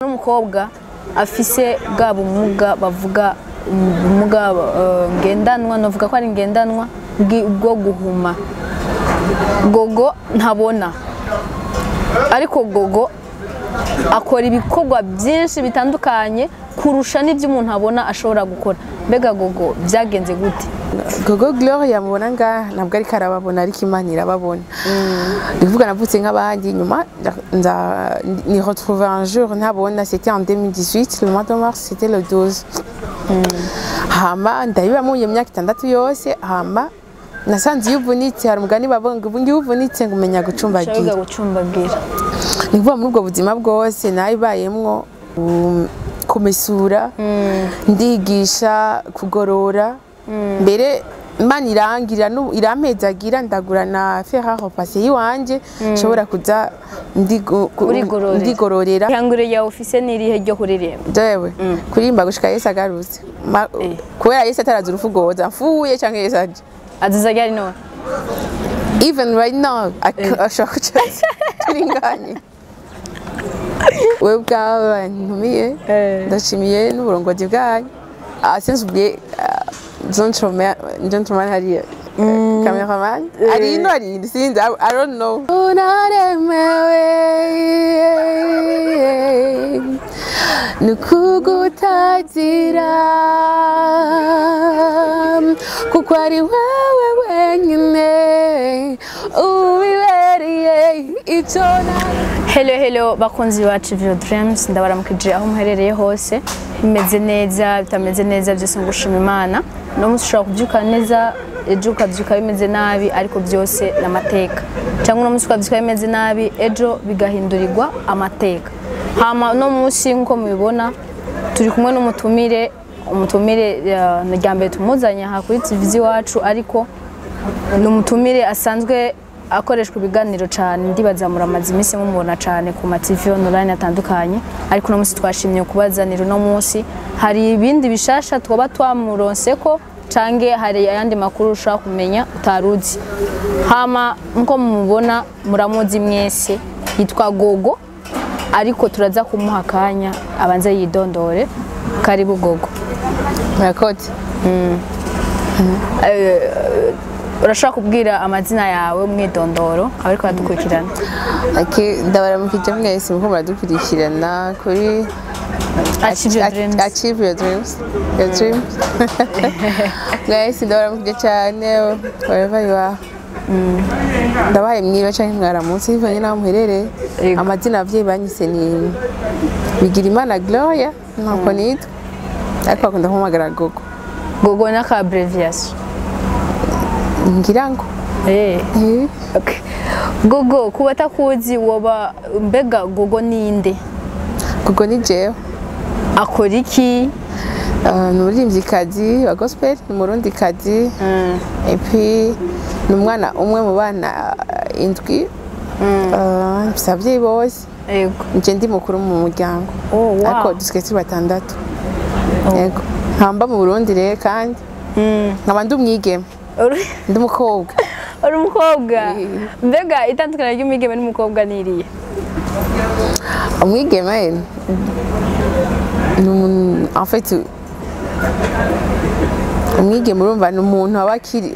N'umukobwa afise bwa bumuga bavuga ubumuga ngendanwa, novuga ko ari ngendanwa bwo guhuma. Gogo ntabona, ariko Gogo akora ibikorwa byinshi bitandukanye kurusha n'ibyo umuntu abona ashobora gukora. Mbega Gogo byagenze gute? Gogo Gloria mubona ngaha ntabwo ariko arababona, ariko Imana irababona. Ni kuvuga navutse nk'abandi, nyuma nza ni retrouver un jour ntabona. C'était en 2018, le mois de mars, c'était le 12. Hama ndabibamo iyo myaka 6 yose. Hama nasanze iyo uvunitse, hari umugani bavuga ngo iyo uvunitse ngo umenya gucumbagira. Wiga gucumbagira. Ni kuvuga muri ubwo buzima bwose nabibayemwo, kumesura, ndigisha kugorora. Mbere Imana irangira irampezagira, ndagura na fer à repasser yiwanje, nshobora kuza Urigororera. Ndigororera. Ihangiro yawe ufise n'irihe ryo kuririmba? Jewe kuririmba gushika Yesu agarutse. Kubera Yesu ataraza, urupfu rwoza mfuye canke Yesu aje. Aziza ryari none? Even right now ashobora kuca turinganye. Wewe ubwawe ntumiye, ndashimiye n'uburongozi bwanyu. Ah, sans oublier gentleman, gentleman hariya, cameraman ari ino, ari ino, sinzi, I don't know. Unaremewe nukugutagira, kuko ari wewe wenyine ubibereye icyo na Hello, hello bakunzi bacu View Dreams, ndabaramukije aho muherereye hose, bimeze neza, bitameze neza, byose ngushima Imana. No munsi ushobora kubyuka neza, ejo ukabyuka bimeze nabi, ariko byose ni amateka. Cyangwa uno munsi ukabyuka bimeze nabi, ejo bigahindurirwa amateka. Hama uno munsi nk'uko mubibona turi kumwe n'umutumire. Umutumire ni irya mbere tumuzanye aha kuri TV iwacu, ariko ni umutumire asanzwe akoreshwa ibiganiro cyane. Ndibaza muramaze iminsi mumubona cyane ku ma TV online atandukanye, ariko uno munsi twashimye kubazanira. Uno munsi hari ibindi bishasha twaba twamuronse ko cange hari ayandi makuru ushobora kumenya utaruzi. Hama nko mumubona, muramuzi mwese, yitwa Gogo, ariko turaza kumuha akanya abanze yidondore. Karibu Gogo. Murakoze. Urashobora kubwira amazina yawe, umwidondoro, abariko baradukurikirana? Okay, ndabaramukije mwese muko muradukurikirana kuri Achieve Your Dreams. Achieve Your Dreams, Your Dreams. Mwese ndabaramukije cyane wherever you are. Ndabahaye mwiriwe canke mwaramutse bivanye n'aho muherereye. Yego. Amazina abavyeyi banyise ni Bigirimana Gloria, ntabwo nitwa, ariko bakunda kumpamagara Gogo. Gogo n'aka abbreviation? Ngira ngo. Okay. Gogo, kuba atakuzi woba, mbega Gogo ninde? Gogo ni jewe. Akora iki? Ni umuririmvyikazi wa gospel, ni umurundikazi, et puis ni umwana umwe mu bana indwi. Mfise abavyeyi bose. Nje ndi mukuru mu muryango. Oh, wow. Ariko dusigaye turi batandatu. Yego, nkaba mu Burundi rero, kandi nkaba ndi umwigeme. Ndi umukobwa. Uri umukobwa? Eh. Mbega itandukaniro ry'umwigeme n'umukobwa ni irihe? Umwigeme ni umuntu, en fait umwigeme urumva ni umuntu aba akiri,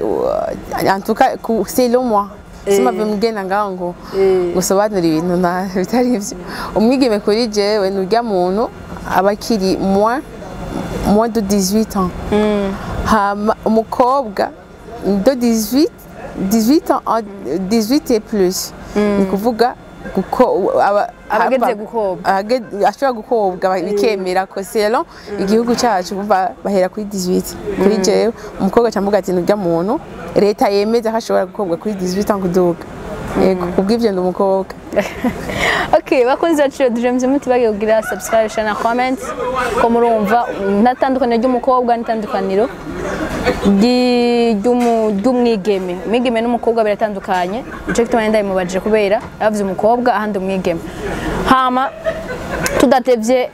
en tout cas selon moi, simave mugenda ngaho ngo gusobanura ibintu bitari ivyo. Umwigeme kuri jewe ni urya muntu aba akiri moins de 18 ans. Hama umukobwa de 18 ans, 18 et plus, ni kuvuga Abageze gukobwa. Ashobora gukobwa bikemera ko selon igihugu cyacu kumva bahera kuri 18. Kuri jewe umukobwa cyamvuga ati nurya muntu leta yemeza ko ashobora gukobwa kuri 18 ans kuduga. Yego, kubw'ivyo ndi umukobwa. Okay, bakunzi bacu Dreams, mutibagiye kugira subscribe, share na comment. Ko murumva ntatandukaniro ry'umukobwa n'itandukaniro ry'umwigeme. Umwigeme n'umukobwa biratandukanye. Ico gituma ndabimubajije, kubera yavuze umukobwa ahandi umwigeme. Hama tudatevye,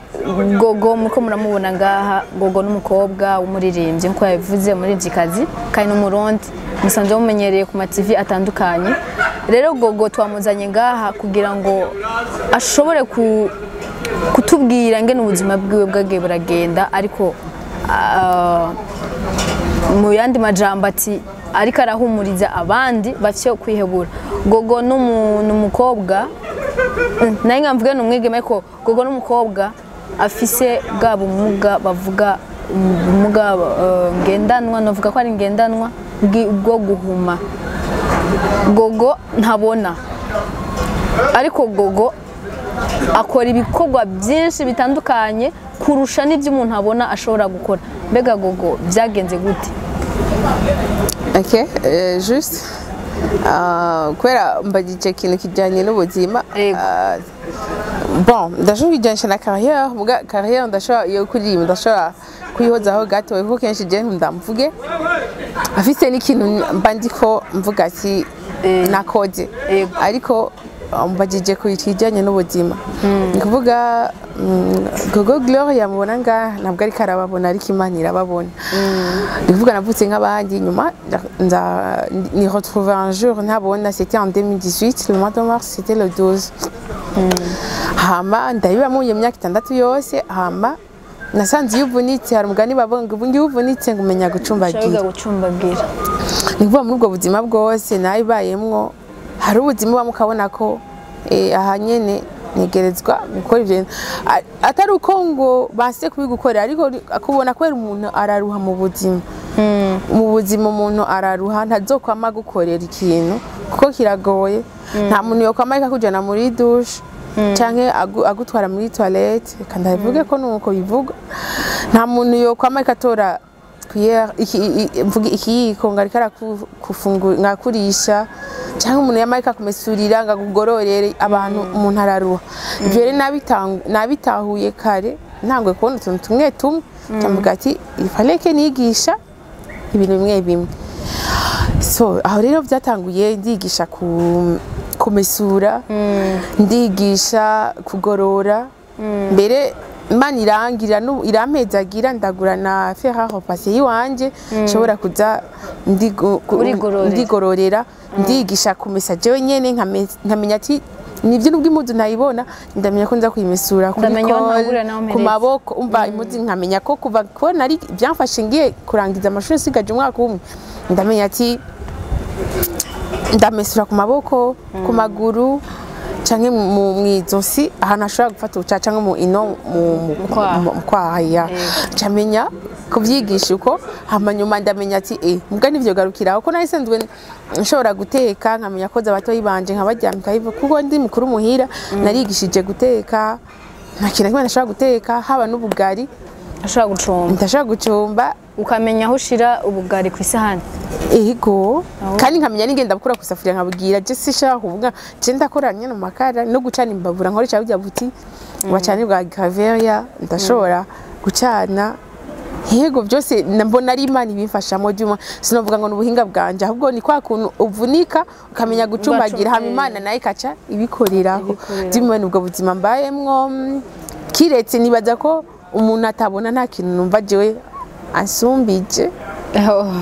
Gogo muko muramubona ngaha. Gogo n'umukobwa w'umuririmbyi nkuko yabivuze, umuririmvyikazi kandi n'umurundi musanzwe mumenyereye ku ma TV atandukanye. Rero Gogo twamuzanye ngaha kugira ngo ashobore ku kutubwira ngene ubuzima bwiwe bwagiye buragenda, ariko mu yandi majambo ati ariko arahumuriza abandi bafite kwihebura. Gogo n'umukobwa, naye nkamvuge ni umwigeme, ariko Gogo n'umukobwa afise bwa bumuga bavuga ubumuga ngendanwa, novuga ko ari ngendanwa bwo guhuma. Gogo ntabona, ariko Gogo akora ibikorwa byinshi bitandukanye kurusha n'ibyo umuntu abona ashobora gukora. Mbega Gogo, byagenze gute? Ok, juste kubera mbagije ikintu kijyanye n'ubuzima. Yego. Bon, ndashobora kujyanisha na carrière, muga carrière ndashobora iyo kuririmba ndashobora kuyihozaho gato, kuko kenshi je nkunda mvuge afise n'ikintu mba ndiko mvuga ati nakoze. Ariko mbagije ku kijyanye n'ubuzima, ni kuvuga Gogo Gloria mubona ngaha ntabwo ariko arababona, ariko Imana irababona. Ni kuvuga navutse nk'abandi, nyuma nza ni retrouver un jour ntabona. C'était en 2018, le mois de mars, c'était le 12. Hama ndabibamo iyo myaka 6 yose. Hama nasanze iyo uvunitse, hari umugani bavuga ngo ubu ngiye uvunitse ngo umenya gucumbagira. Ushobora gucumbagira. Ni ukuvuga muri ubwo buzima bwose nabibayemwo, hari ubuzima uba mukabona ko aha nyene ntegerezwa gukora ibyo bintu. Atari uko ngo banse kubigukorera, ariko kubona kubera umuntu araruha mu buzima. Mu buzima umuntu araruha, ntazokwama gukorera ikintu kuko kiragoye. Nta muntu yokwama ariko akujana muri douche canke agutwara muri toilette, reka ndabivuge ko nuko bivuga. Nta muntu yokwama ariko atora cuillère, mvuge ikiyiko, ngo ariko arakufungura ngakurisha, cyangwa umuntu yama ariko akumesurira ngo akugororere. Abantu umuntu araruha. Ivyo rero nabitahuye kare, ntanguye kubona utuntu tumwe tumwe, ndavuga ati il fallait que nigisha ibintu bimwe bimwe. So aho rero byatanguye, ndigisha kumesura, ndigisha kugorora. Mbere Imana irangira irampezagira, ndagura na fer à repasser yiwanje, nshobora kuza Urigororera. Ndigororera, ndigisha kumesa jewe nyene, nkamenya ati nibyo, nubwo impuzu ntayibona, ndamenya ko nza kuyimesura kuri Ndamenya aho col, ntangurira n'aho ku mpereza. maboko. Umva, impuzu nkamenya ko kuva ko nari byamfashe ngiye kurangiza amashuri nsigaje umwaka umwe, ndamenya ati ndamesura ku maboko, ku maguru, canke mu mw'izosi ahantu hashobora gufata ubucaca, canke mu ino Kwaha. mu kwaha ya camenya kuvyigisha uko. Hama nyuma ndamenya ati mbwa nivyo garukiraho, ko nari sanzwe nshobora guteka, nkamenya koza abatoyi banje nkabaryamika hivyo, kuko ndi mukuru muhira. Narigishije guteka, nta kintu na kimwe nashobora guteka, haba n'ubugari. Ashobora gucumba. Ndashobora gucumba. Ukamenya aho ushira ubugari ku isahani. Ego, kandi nkamenya n'ingenda gukura ku isafuriya, nkabwira je sishaka kuvuga je ndakora nyene mu makara no gucana imbabura, nkoresha burya buti bacana bwa graveria, ndashobora gucana. Yego, byose mbona ari Imana ibimfashamo juma, sinovuga ngo ni ubuhinga bwanje, ahubwo ni kwa kuntu uvunika ukamenya gucumbagira, hama Imana nayo ikaca ibikoreraho. Ibikoreraho. Dimwe ubwo buzima mbayemwo, kiretse nibaza ko umuntu atabona, nta kintu numva jewe ansumbije,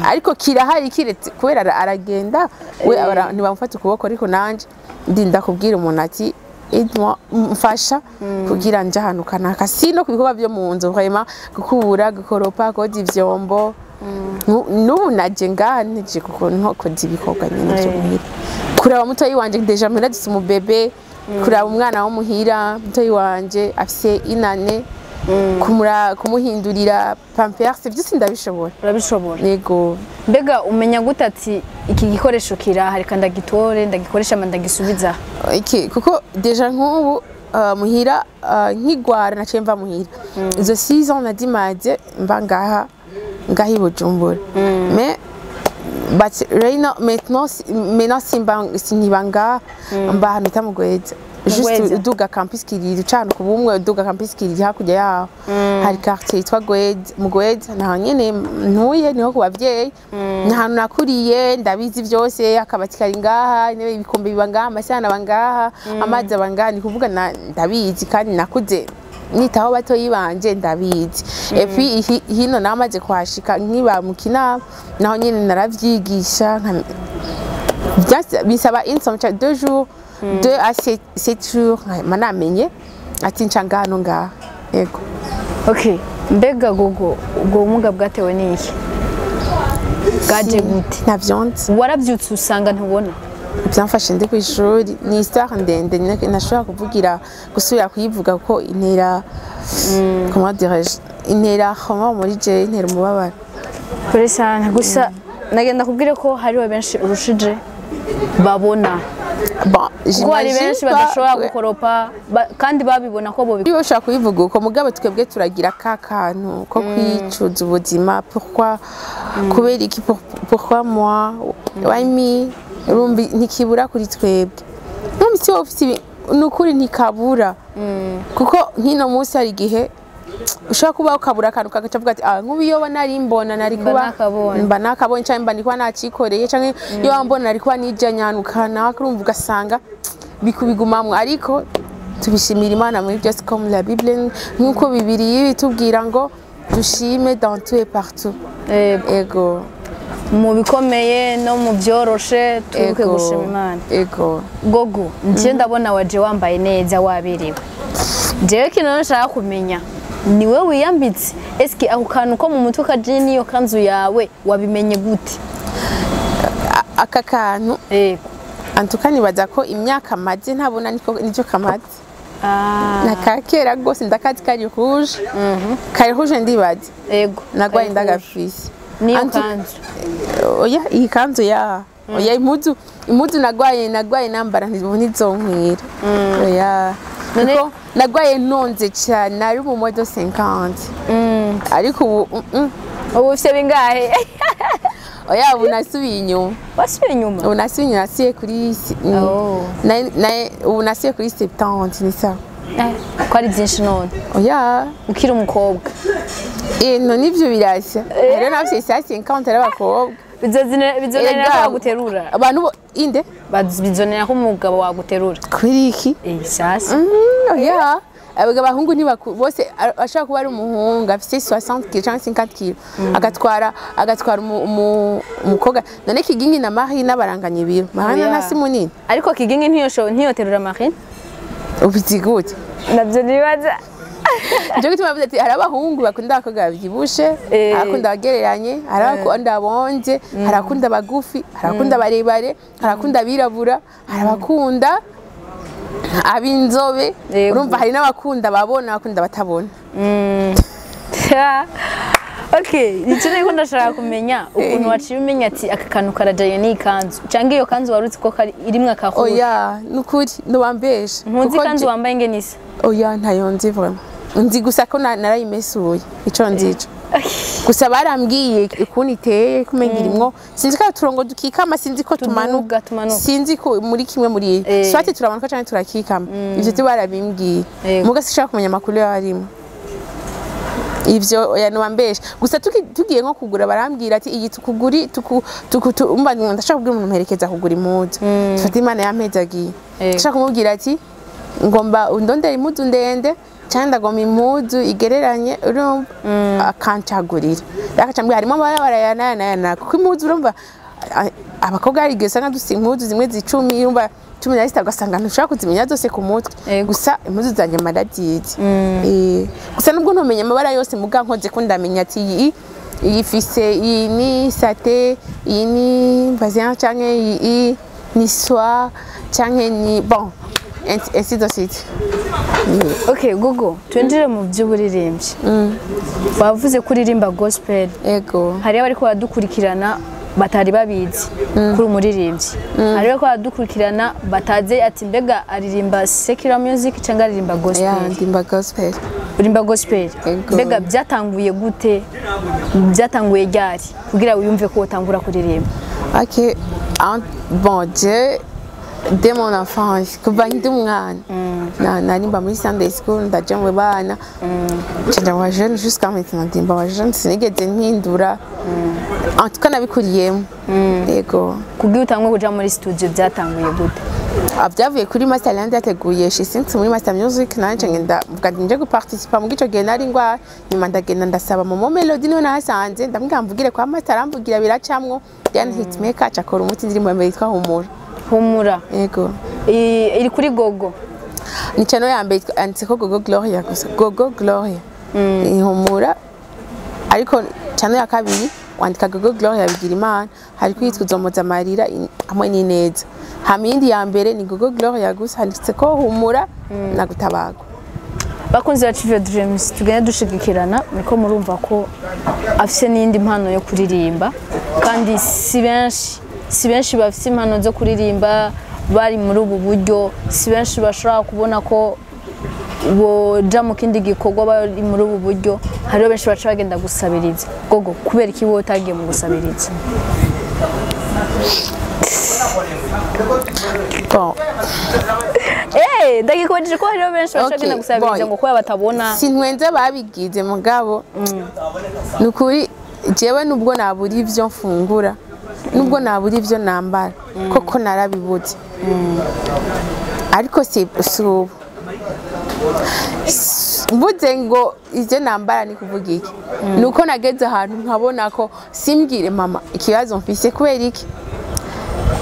ariko kirahari, kiretse kubera aragenda we ntibamufata ukuboko, ariko nanje ndinda kubwira umuntu ati "Aide-moi, mfasha kugira nje ahantu kanaka." Si no ku bikorwa byo mu nzu, vraiment gukubura, gukoropa, koza ivyombo. N'ubu naje ngaha nije kuko nkokoza ibikorwa nyene vyo muhira, kuraba mutoyi wanje. Déjà muhira dufise umubebe, kuraba umwana wo muhira, mutoyi wanje afise inane, kumuhindurira pampers, vyose ndabishobora. Urabishobora. Yego. Mbega umenya gute ati iki gikoresho kirahari, reka ndagitore, ndagikoresha ama ndagisubiza aha? Iki kuko déjà nk'ubu muhira nkigwara naciye mva muhira. Izo 6 ans nadimaze mba ngaha ngaha i Bujumbura, mais but right now, maintenant simba sinkiba ngaha, mba ahantu bita Mugweza, juste Mugweza. uduga campus Kiriri, ucana ku bumwe, uduga campus Kiriri, hakurya yaho hari quartier yitwa Gweza, Mugweza. Naho nyene ntuye, niho ku bavyeyi, ni ahantu nakuriye, ndabizi byose. Akabati kari ngaha, intebe, ibikombe biba ngaha, amasahani aba ngaha, amazi aba ngaha. Ni kuvuga ndabizi, kandi nakuze nitaho batoyi banje, ndabizi. Et puis hino namaze kuhashika nkiba mu Kinama, naho nyene naravyigisha, bisaba une somme, 2 jours, 2 à 7 jours nkaba namenye. Ati nca ngaha no ngaha. Yego. Okay, mbega Gogo, ubwo bumuga bwatewe n'iki? Bwaje gute? Ntavyo nzi. Warabyutse usanga ntubona? Byamfashe ndi ku ishuri. Ni histoire ndende, ntashobora kuvugira, gusubira kuyivuga kuko intera, comment dirais-je, intera comment muri je, intera umubabaro. Kure sana. Gusa nagenda kubwire ko hariho benshi urushije babona. Bon, kuko hari j'imagine benshi pas- badashobora gukoropa, kandi babibona ko bo Iyo ushaka kubivuga uko, mugabo twebwe turagira ka kantu ko kwicuza ubuzima: pourquoi, kubera iki, pourquoi moi, why me? Urumva ntikibura kuri twebwe. Numva si wowe ufite ni ukuri ntikabura, kuko nk'ino munsi hari igihe ushobora kuba ukabura akantu, kagaca avuga ati: "Ah, nk'ubu iyo nari mbona nari Mba kuba nakabonye." Mba nakabonye, canke mba ndikuba nacikoreye, canke iyo wambona nari kuba nijya nyanuka. Urumva ugasanga bikubigumamwo, ariko tubishimira Imana muri byose, comme la Bible, nk'uko Bibiliya bitubwira ngo dushime dans tout et partout. Yego. Ego. Mu bikomeye no mu byoroshe, twibuke Ego. gushima Imana. Ego. Gogo, njye ndabona waje wambaye neza, waberewe. Jewe kintu rero nshaka kumenya, ni we wiyambitse? Eske ako kantu ko mu mutwe kaje n'iyo kanzu yawe wabimenye gute? Aka kantu, Yego. antuka nibaza ko imyaka maze ntabona niko nicyo kamaze. Ah. Na kera rwose ndakazi, kari rouge, kari rouge, ndibaza. Yego. Nagwaye Kari ndagafise. Niyo Antu- kanzu? Oya, iyi kanzu ya, oya, impuzu nagwaye nambara ntizonkwira, oya. None- Kuko nagwaye nonze cyane, nari mu modo 50, ariko ubu Ubu ufite bingahe? Oya, ubu nasubiye inyuma. Wasubiye inyuma? Ubu nasubiye inyuma, nasubiye kuri Oh. ubu nasubiye kuri 70, ni sawa. Eh, ko ari byinshi none? Oya. Ukiri umukobwa. Eh, no nivyo birashya rero, nafise sa 50 ari abakobwa. Bizonera ko Erega, baguterura. Abantu inde? Bizonera ko umugabo waguterura. Kuri iki? Eh, sasa. Oya, abagabo, abahungu ntibaku bose. Ashobora kuba ari umuhungu afise 60 kilo cyangwa 50 kilo, agatwara umukobwa. None Kigingi na Marina baranganya ibiro? Marina Oya. ntasi munini. Ariko Kigingi ntiyoterura Marine. Ubizi gute? Nabyo nibaza. Nico gituma bavuze ati hari abahungu bakunda abakobwa bavyibushe, Eh. hari abakunda abagereranye, hari abakunda abonje, hari abakunda abagufi, hari abakunda barebare, hari abakunda abirabura, hari abakunda ab'inzobe. Yego. Urumva hari n'abakunda babona, abakunda batabona. Okay, icyo niko ndashaka kumenya, ukuntu waciye umenya ati aka kantu karajanye n'iyi kanzu, cyangwa iyo kanzu wari uzi ko irimwo akahuje? Oya, nukuri nubambesha. Ntuzi Kuko ikanzu wambaye ingene isa? Oya, ntayo nzi vraiment. Nzi gusa ko narayimesuye, ico nzico gusa. Barambwiye ukuntu iteye, kumenga irimwo, sinzi ko ari uturongo dukikama, sinzi ko tumanuka. Tumanuka. Sinzi ko muri kimwe muri soit turamanuka canke turakikama, ivyo byo barabimbwiye. Yego. Muga sinshaka kumenya amakuru yo arimo ivyo. Oya, nubambesha gusa. Tugiye nko kugura, barambwira ati iyi tukuguri umva ndashaka kubwira umuntu mperekeza kugura impuzu, tufate Imana yampezagiye. Yego. Ndashaka kumubwira ati ngomba undondere impuzu ndende cyangwa ndagomba impuzu igereranye, urumva akancagurira, akacambwira harimo amabara ya naya naya naya, kuko impuzu urumva abakobwa hari igihe usanga dufite impuzu zimwe zicumi, urumva 16, ugasanga ntushobora kuzimenya zose ku mutwe. Yego. Gusa impuzu zanjye marazizi. Eh, gusa nubwo ntumenya amabara yose, muga nkoze ko ndamenya ati iyi ifise, iyi ni satin, iyi ni bazin, canke iyi ni soie, canke ni bon, ainsi de suite. Okay, Gogo, twinjire mu by'uburirimbyi. Wavuze ko uririmba gospel. Ego. Hariyo abariko baradukurikirana batari babizi kuri umuririmbyi, hariyo abariko baradukurikirana batazi ati mbega aririmba secular music cyangwa aririmba gospel? Ya, ndimba gospel. Uririmba gospel? Ego. Mbega byatanguye gute, byatanguye ryari kugira wiyumve ko wotangura kuririmba? Ok. Bon, je, dès mon enfance, kuva ndi umwana, narimba muri Sunday school, ndaja mu bana, nca mu ba jeune, jusqu'à maintenant ndimba ba jeune, sinigeze mpindura. En tout cas nabikuriyemo. Yego. Kugira utangwe kuja muri studio byatanguye gute? Ah, byavuye kuri Master Land yateguye She Sings muri Master Music, nanje ngenda mvuga nti nje guparticipa. Mu gico gihe nari ngwa nyuma, ndagenda ndasaba Momo Melody, niwe nahasanze, ndamubwira mvugire kwa Master, aramvugira biracamwo, then hitmaker aca akora umuti, indirimbo ya mbere yitwa Humura. Humura? Yego. Iri kuri Gogo? Ni channel ya mbere yanditseko Gogo Gloria gusa, Gogo Gloria Ihumura. Ariko channel ya kabiri wandika Gogo Gloria bigira Imana, hariko yitwa Uzomoza amarira hamwe n'ineza. Hama iyindi ya mbere ni Gogo Gloria gusa, handitseko Humura na Gutabagwa. Bakunzi ba Achieve Your Dreams, tugende dushigikirana. Niko murumva ko afise n'iyindi mpano yo kuririmba, kandi si benshi bafise impano zo kuririmba bari muri ubu buryo. Si benshi bashobora kubona ko boja mu kindi gikorwa bari muri ubu buryo. Hariho benshi baca bagenda gusabiriza. Gogo, kubera iki wowe utagiye mu gusabiriza? Bon. Ndagikubajije ko hariho benshi baca bagenda gusabiriza bon. ngo kubera batabona. Sintwenze babigize, mugabo ni ukuri jewe nubwo nabura ivyo mfungura, nubwo nabura ivyo nambara, koko narabibuze, ariko si ubu. Mvuze ngo ivyo nambara, ni kuvuga iki? Ni uko nageze ahantu nkabona ko simbwire mama ikibazo mfise. Kubera iki?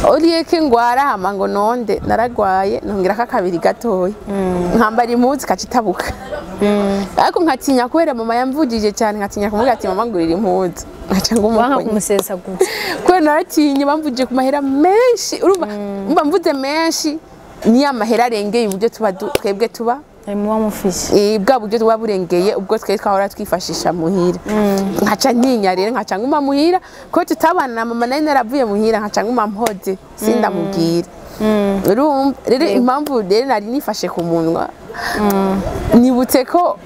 Oriye ngwara hama ngo nonde naragwaye, nongerako akabiri gatoya, nkambara impuzu ikaca itabuka, ariko nkatinya kubera mama yamvugije cyane, nkatinya kumubwira ati: "Mama, ngurira impuzu." Nkaca Wanka ngumukonya. kumusesa gute? Kubera naratinye, bamvugije ku mahera menshi. Urumva, mba mvuze menshi, niyo amahera arengeye uburyo tuba twebwe tuba Muba mufise. Bwa buryo tuba burengeye ubwo twe twahora twifashisha muhira. Nkaca ntinya rero, nkaca nguma muhira ko tutabana na mama, nari naravuye muhira, nkaca nguma mpoze, sindamubwira. Urumva rero impamvu rero nari nifashe ku munwa, nibutse ko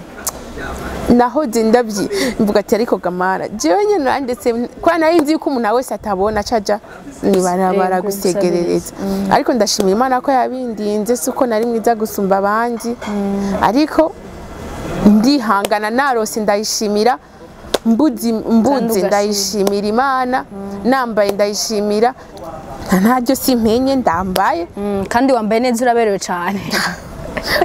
nahoze ndabyi mvuga ati: "Ariko gamara jewe nyene nandetse kwa nari nzi yuko umuntu wese atabona acaja nibarabara gusegerereza." Ariko ndashimira Imana ko yabindinze. Si uko nari mwiza gusumba abandi, ariko ndihangana. Narose ndayishimira, mbuzi mbuzi ugashima. Ndayishimira Imana. Nambaye ndayishimira, ntaryo simpenye, ndambaye. Kandi wambaye neza, uraberewe cyane.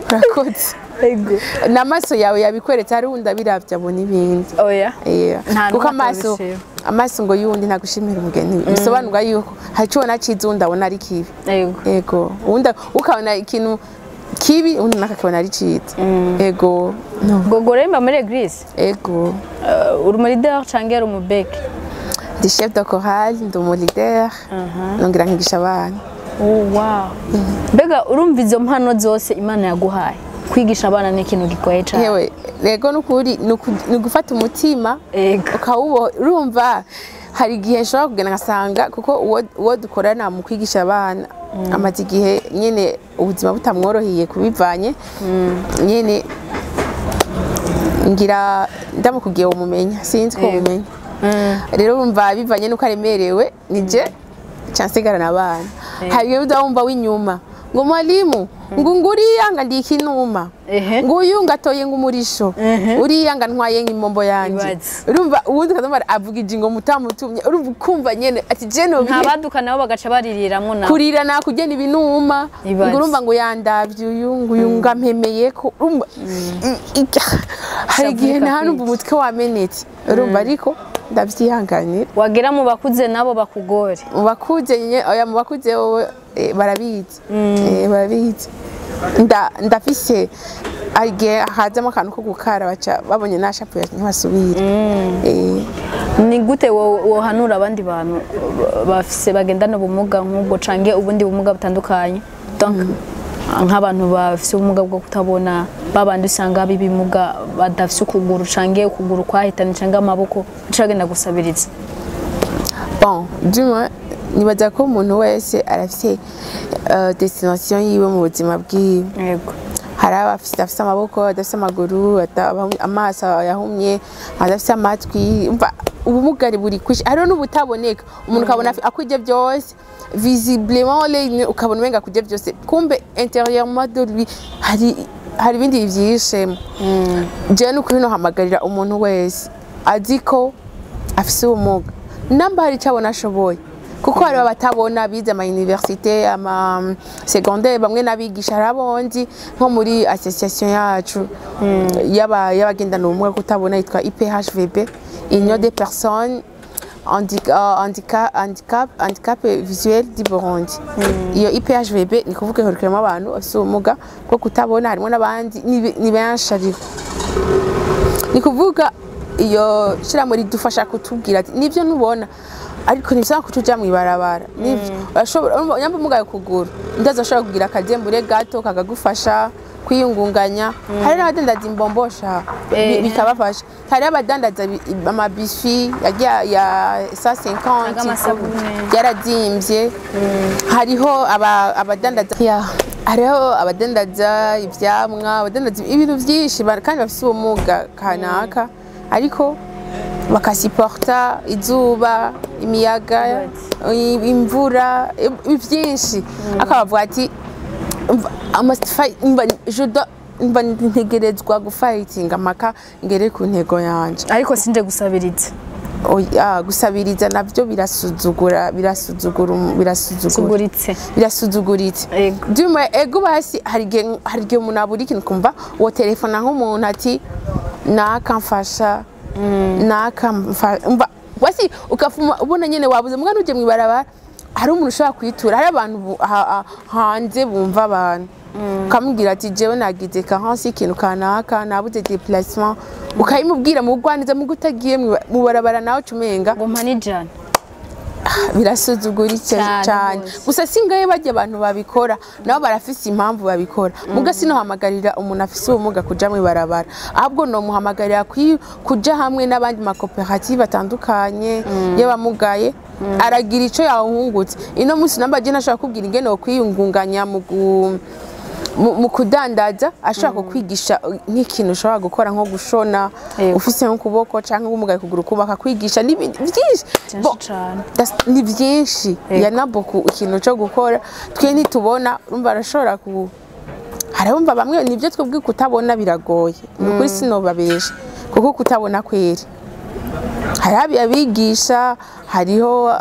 Urakoze. Ego. N'amaso yawe yabikweretse, hari wundi abiravye abona ibindi. Oya. Yeah. Nta Kuko n'umwe amaso atabishima. Amaso ngo y'uwundi ntagushimira umugeni, bisobanurwa yuko hari ico ubona ciza, uwundi abona ari kibi. Ego. Ego, uwundi ukabona ikintu kibi, uwundi nakakibona ari ciza. Ego, no. Gogo rero muri église? Ego. Uri umu leader canke uri umubeke? Ndi chef de chorale, ndi umu leader, nongera nkigisha abana. Oh, wow. Mbega urumva izo mpano zose Imana yaguhaye, kwigisha abana ni ikintu gigoye cyane. Yewe, rego, nukuri ni ugufata umutima ukawubo. Urumva hari igihe nshobora kugenda ngasanga, kuko uwo dukorana mu kwigisha abana amaze igihe nyene ubuzima butamworoheye, kubivanye nyene, ngira ndamukubwiye umumenya, sinzi ko umumenya. Rero urumva bivanye nuko aremerewe, nije nca nsigarana abana. Hari igihe uza wumva w'inyuma ngo: "Mwalimu," ngo "nguriya nga ndi ikinuma," ngo "uyu ngatoye ngo umurisho, uriya nga ntwaye nk'imbombo yanje." Ibaze. Urumva uwundi ukazumva avuga ijingo mutamutumye. Urumva ukumva nyene ati je no Ntabaduka nabo bagaca baririramwo nabo. Kurira nakugena ibinuma. Ibaze. Ngo urumva ngo yandavye uyu, ngo uyu ngampemeye ko. Urumva hari igihe Ishavu nta numva rikakwica. umutwe wamenetse, urumva, ariko ndavyihanganira. Wagera mu bakuze nabo bakugore. Mu bakuze oya, mu bakuze wowe barabizi. Barabizi. Ndafise, hari igihe hazamo akantu ko gukara, baca babonye nashapuye ntibasubira. Ni gute wohanura abandi bantu bafise, bagendana ubumuga nk'ubwo canke ubundi bumuga butandukanye? Donc nk'abantu bafise ubumuga bwo kutabona, babandi usanga b'ibimuga badafise ukuguru canke ukuguru kwahitanye canke amaboko, baca bagenda gusabiriza. Bon, du moins nibaza ko umuntu wese arafise destination yiwe mu buzima bwiwe. Hari abafise, afise amaboko, adafise amaguru, amaso yahumye, adafise amatwi. Umva, ubumuga buri kwishi, hariho n'ubutaboneka. Umuntu ukabona akwije byose visiblement, ukabona umenga akwije byose, kumbe intérieurement de lui hari ibindi vyihishemo. Jewe nukuri nohamagarira umuntu wese azi ko afise ubumuga, namba hari icyo abona ashoboye, kuko hariho abatabona bize ama université, ama secondaire, bamwe n'abigisha. Hari abondi nko muri association yacu y'abagendana ubumuga bwo kutabona yitwa IPHVB, Union des personnes Handicap Visuel du Burundi. Iyo IPHVB ni kuvuga ihurikiyemo abantu bafise ubumuga bwo kutabona, harimo n'abandi, ni benshi, ariko ni kuvuga iyo shirahamwe ridufasha kutubwira ati nivyo ntubona, ariko ntibisaba kuca uja mw'ibarabara. Nivyo, urashobora, nyamba umugaye ukuguru, ndaza ashobora kugira akajembure gato kakagufasha kwiyungunganya. Hari n'abadandaza imbombosha, bikabafasha. Hari abadandaza amabiswi yagiye ya 150 Amasabune. Yarazimbye. Hariho abadandaza ya, hariho abadandaza ivyamwa, abadandaza ibintu vyinshi, kandi bafise ubumuga kanaka, ariko bakasiporta izuba, imiyaga, imvura, vyinshi, akabavuga ati I must fight, mba je dois, mba ntegerezwa gufightinga mpaka ngere ku ntego yanje. Ariko sinje gusabiriza. Oya, gusabiriza navyo birasuzugura, birasuzugura, birasuzugura. Suguritse. Birasuzuguritse. Ego. Duma ego basi, hari igihe umuntu abura ikintu, kumva uwo telefona nk'umuntu ati nakamfasha, nakamfasha, umva basi ukafuma ubona nyene wabuze. Mugana uje mw'ibarabara, hari umuntu ushobora kwitura, hari abantu hanze bumva abantu, ukamubwira ati jewe nagize carence y'ikintu kanaka, nabuze déplacement, ukabimubwira mu bugwaneza. Mugo utagiye mu barabara nawe uca umenga ngo mpa n'ijana. Birasuzuguritse. Cane Cyane. gose. Gusa singaye bajya abantu babikora nabo barafise impamvu babikora. Muga sinohamagarira umuntu afise ubumuga kuja mw'ibarabara, ahubwo nomuhamagarira kuja hamwe n'abandi makoperative atandukanye y'abamugaye, aragira ico yahungutse. Ino munsi namba je nashobora kubwira ingene wokwiyungunganya mu kudandaza, ashobora kukwigisha nk'ikintu ushobora gukora nko gushona, ufise nk'ukuboko canke ubumugaye kuguru kumwe, akakwigisha n'ibindi byinshi. Byinshi Bon, cane. Ni byinshi ya naboku ikintu cyo gukora twe ntitubona. Urumva arashobora ku harabumva bamwe nibyo twebwe kutabona biragoye, ni ukuri sinobabesha, kuko kutabona kweri hari abigisha, hariho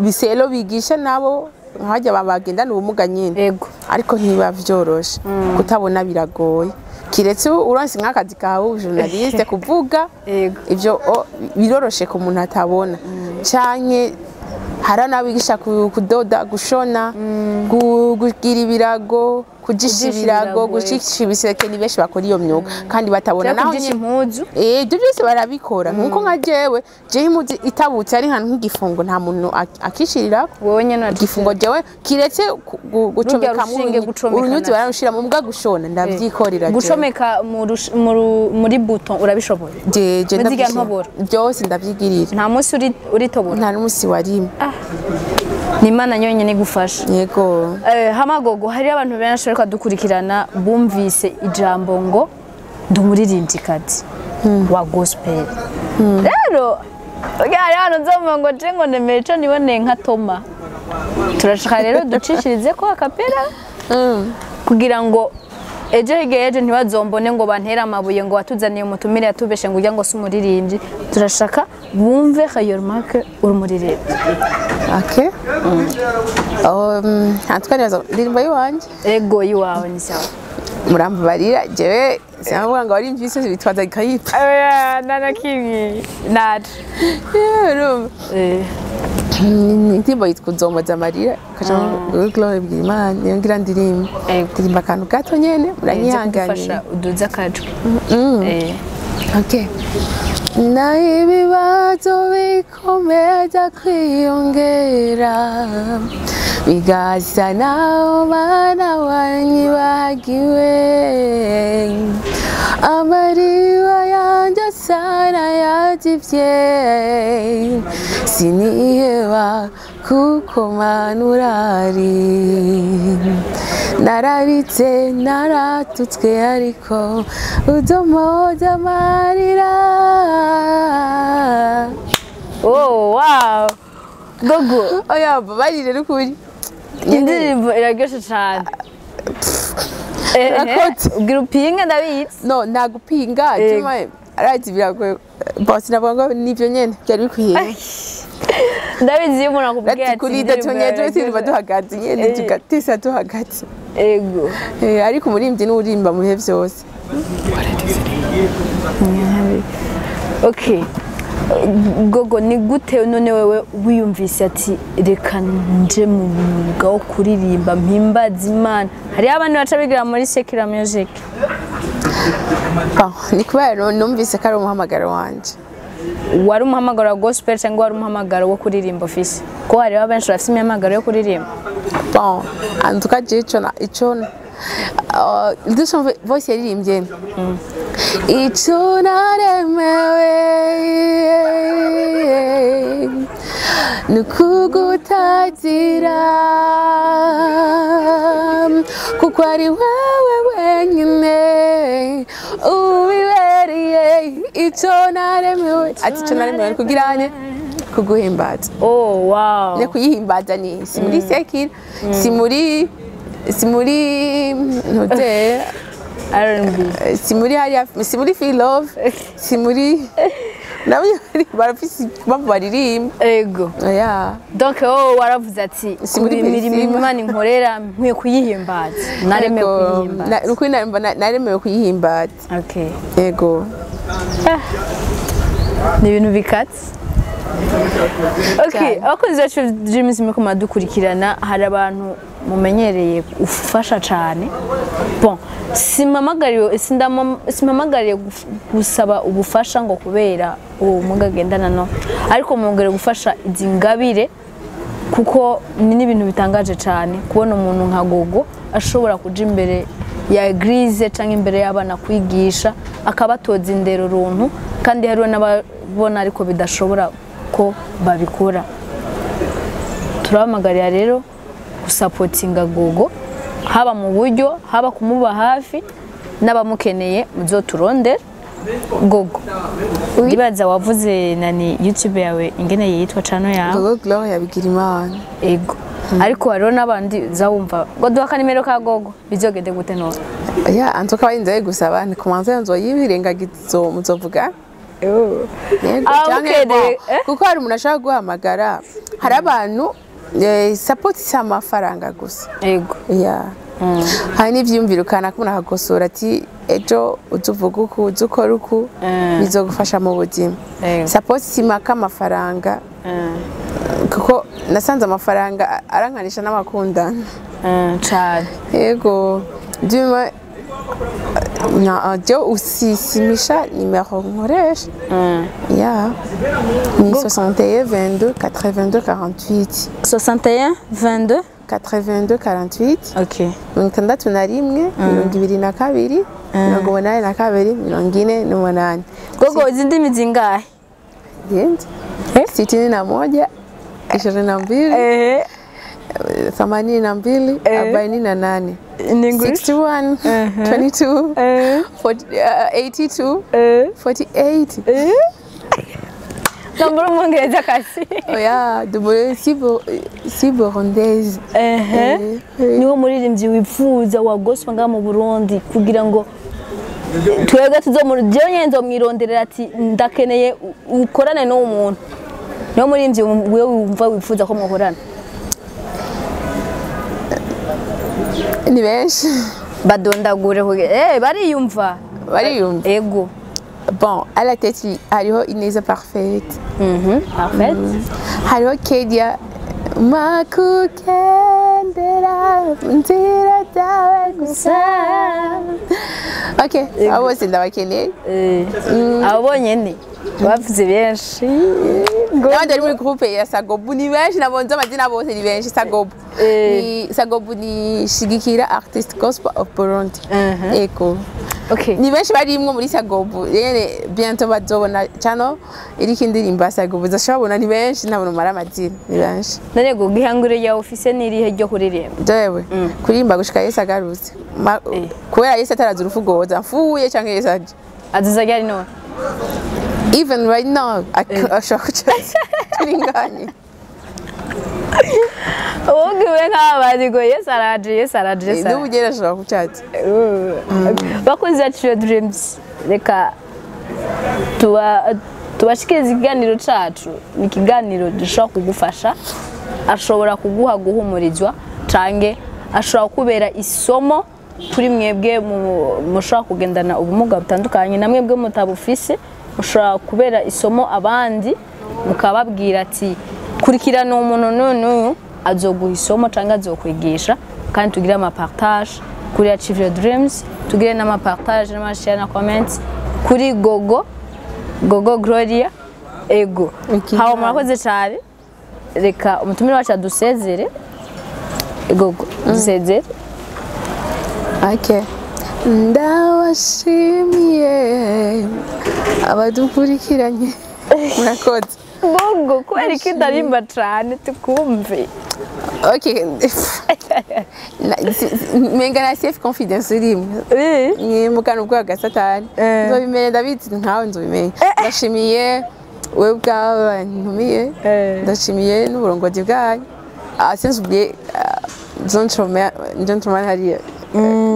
biselo bigisha nabo nkajya bagendana ubumuga nyine, ariko ntibiba vyoroshe, kutabona biragoye, kiretse uronse nk'akazi kawe journaliste kuvuga. Ivyo biroroshe ku muntu atabona, canke hari n'abigisha kudoda, gushona, kugira ibirago, kujisha Kujisha ibirago, ibirago, gujisha ibiseke. Ni benshi bakora iyo myuga kandi batabona. Cyangwa Naho kujisha impuzu. Ibyo byose barabikora. Nkuko nka jewe impuzu itabutse ari nka nk'igifungo, nta muntu akishirirako. Wowe nyene Igifungo jewe kiretse gucomeka mu rushinge gucomeka urunyuzi navyo. Bararushira mu mbwa, gushona ndavyikorera jewe. Gucomeka muri bouton urabishoboye? Jeje Muri zirya ndavyishira. ntoboro? Byose ndavyigirira. Nta munsi uritobora? Nta n'umusi warimwe. Ni Imana yonyine igufasha. Yego. Hamagogo, hari abantu benshi bariko badukurikirana bumvise ijambo ngo ndi umuririmbyikazi wa gospel. Rero hari abantu nzomva ngo je ngo nemeye ico niboneye nka Toma. Turashaka rero ducishirize ko a cappella kugira ngo ejo hirya y'ejo ntibazombone ngo bantere amabuye ngo watuzaniye umutumire yatubeshe ngo ujya ngo si umuririmbyi. Turashaka bumve réellement que uri umuririmbyi. Okay. En tout cas, nibaza ndirimbo yiwanje. Ego, iwawe ni sawa. Murambabarira, jewe sinavuga ngo wari mvise bitwaza grippe. Oya, ntanakimwe naje. Urumva indirimbo yitwa Uzomboza amarira, kaja Gloire bwira Imana, niyo ngira ndirimba. Ego. Ndirimba akantu gato nyene, muranyihanganira. Kugufasha uduze akajwi. Okay. Na ibibazo bikomeza kwiyongera, bigasa naho bana wanyibagiwe, amariba yanjye asa n'ayazivye, siniheba kuko manurari nararitse, naratutswe, ariko uzomoza amarira. Oh wow, gogo! Oya, babarire n'ukuri. Indirimbo iraryoshe cyane. Urakoze. Ubwira upinga, ndabizi. No, nagupinga. Tuma arazi biragoye, bose navuga ngo nivyo nyene byari bikwiye. Ndabizi iyo umuntu akubwiye Ati ati kuri indirimbo tunyene yawe turirimba iraryoshe. duhagaze nyene, tugatesa duhagaze. Ariko umurimbyi n'urimba mu bihe byose. Okay. Gogo, ni gute none wewe wiyumvise ati reka nje mu mwuga wo kuririmba mpimbaza Imana? Hariho abantu baca bigira muri secular music. Bon, ni kubera numvise ko ari umuhamagaro wanje. Wari umuhamagaro wa gospel cyangwa wari umuhamagaro wo kuririmba ofisi? Ko hariho benshi bafite imihamagaro yo kuririmba. Bon, en tout cas je ico Dusan Voice yaririmbye ico naremewe ni ukugutagira, kuko ari wewe wenyine ubibereye. Ico naremewe, ati ico naremewe ni kugira ne kuguhimbaza. Oh wow. Ne kuyihimbaza ni si muri secular, si muri hotel, R&B. Si muri hariya, si muri feel love, si muri nabo barafise impamvu baririmba. Ego. Yeah. Donc wowe waravuze ati Si muri imirimo Priscilla. Imana inkorera nkwiye kuyihimbaza, naremewe Yego, kuyihimbaza. Nukuri naremewe kuyihimbaza. Okay. Yego. Ni ibintu bikatse. Okay, Cyane. abakunzi bacu Dreams, muriko muradukurikirana, hari abantu mumenyereye ufasha cyane. Bon, simpamagariwe simpamagariye gusaba ubufasha ngo kubera uwo bumuga agendana, no, ariko mugere gufasha izi ngabire, kuko ni n'ibintu bitangaje cyane kubona umuntu nka Gogo ashobora kuja imbere ya église cyangwa imbere y'abana kwigisha, akabatoza indero runtu, kandi hariho n'ababona ariko bidashobora ko babikora. Turabahamagarira rero gusapotinga Gogo, haba mu buryo, haba kumuba hafi, n'abamukeneye muzoturondere. Gogo, ndibaza wavuze nani YouTube yawe ingene yitwa, channel yawe? Gogo Gloria Bigirimana. Ego, ariko hariho n'abandi zawumva ngo duha akanimero ka Gogo, bizogende gute none? Ya, antuka barinze gusaba nikumanza nzoyibirengagiza, muzovuga. Yego, Ah, canke okay, bon, eh? kuko hari umuntu ashobora guhamagara, hari abantu support si amafaranga gusa. Ego. Ya, hari n'ivyiyumviro ukana akagosora ati ejo uzuvuga uku, uze ukora uku, bizogufasha mu buzima. Ego. Support simaka amafaranga, kuko nasanze amafaranga arankanisha n'abakundana. Cane. Yego, duma na jo usisimisha nimero nkoresha ya ni 61 22 82 48. 61 22 82 48. Okay. 61 22 82 48. Gogo, izi ndimi zingahe? Genda. Eh? 61 22 82 48. In English? 61 22 40, 82 48. Nambura umwongereza kasi. Oya, dubure si burundaise. Niwo muririmbyi wifuza wa gospel ngaha mu Burundi, kugira ngo twebwe tuzomu jewe nyene nzomwironderera ati ndakeneye ukorane n'uwo muntu? Niwo muririmbyi wewe wumva wifuza ko mukorana? Ni benshi. Badondagure kugira bariyumva. Bariyumva. Ego. Bon, à la tête hariho Ineza Parfaite. Parfait. Hariho Kedia makukendera nzira zawe gusa. Ok, abo bose ndabakeneye. Abo bonyene bavuze benshi. N'abandi bari muri groupe ya Sagobu ni benshi, nabonze amazina bose ni benshi. Sagobu ni Sagobu, ni Shigikira Artist Gospel of Burundi. Ego. Okay. Ni benshi barimwo muri Sagobu nyene, bientôt bazobona channel iriko indirimbo ya Sagobu, zashobora, ni benshi, ntabona umara amazina, ni benshi. None ngo gihangure yawe ufise n'irihe ryo kuririmba? Jewe kuririmba gushika Yesu agarutse. Kubera Yesu ataraza urupfu rwoza mfuye canke Yesu aje. Aziza ryari none? Even right now ashobora kucaza turinganye. Ubwiwe nk'abandi ngo Yesu araje, Yesu araje, Yesu N'ubu araje. ugera ashobora kucaza. Bakunzi bacu ya Dreams, reka tubashikirize ikiganiro cacu. Ni ikiganiro gishobora kugufasha, ashobora kuguha guhumurizwa cange ashobora kubera isomo kuri mwebwe mushobora kugendana ubumuga butandukanye, na mwebwe mutabufise. Mushobora Ushobora kubera isomo abandi, mukababwira ati: "Kurikirana umuntu n'uyu n'uyu, azoguha isomo cyangwa azokwigisha." Kandi tugire amapartage kuri Achieve Your Dreams, tugire n'amapartage n'amashare na comments kuri Gogo, Gogo Gloria. Ego. Okay. Hawa, murakoze cyane. Reka umutumire wacu adusezere. Gogo, dusezere. Okay. Ndabashimiye abadukurikiranye, murakoze. Gogo, kubera ko utarimba cyane tukumve? Okay. Menga na self confidence irimo mwimukana ubwoba bwa Satani. Nzobimenya, ndabizi nkawe nzobimenya. Ndashimiye wewe ubwawe ntumiye. Ndashimiye n'uburongozi bwanyu. Ah, sans oublier gentleman, gentleman hariya,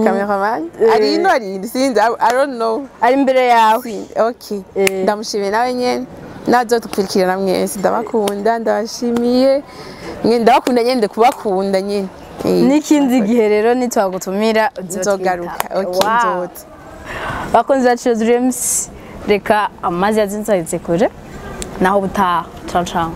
cameraman ari ino, ari ino, sinzi, I don't know. Ari imbere yawe. Okay. Ndamushimiye nawe nyene nazodukurikirana mwese. Ndabakunda, ndabashimiye. Ndabakunda nyene, kubakunda nyene. N'ikindi gihe rero nitwagutumira. Nzogaruka. Okay. Wow. Nzoza. Bakunzi bacu Dreams, reka amazi yazinzahitse kure. Naho ubutaha. Ciao ciao.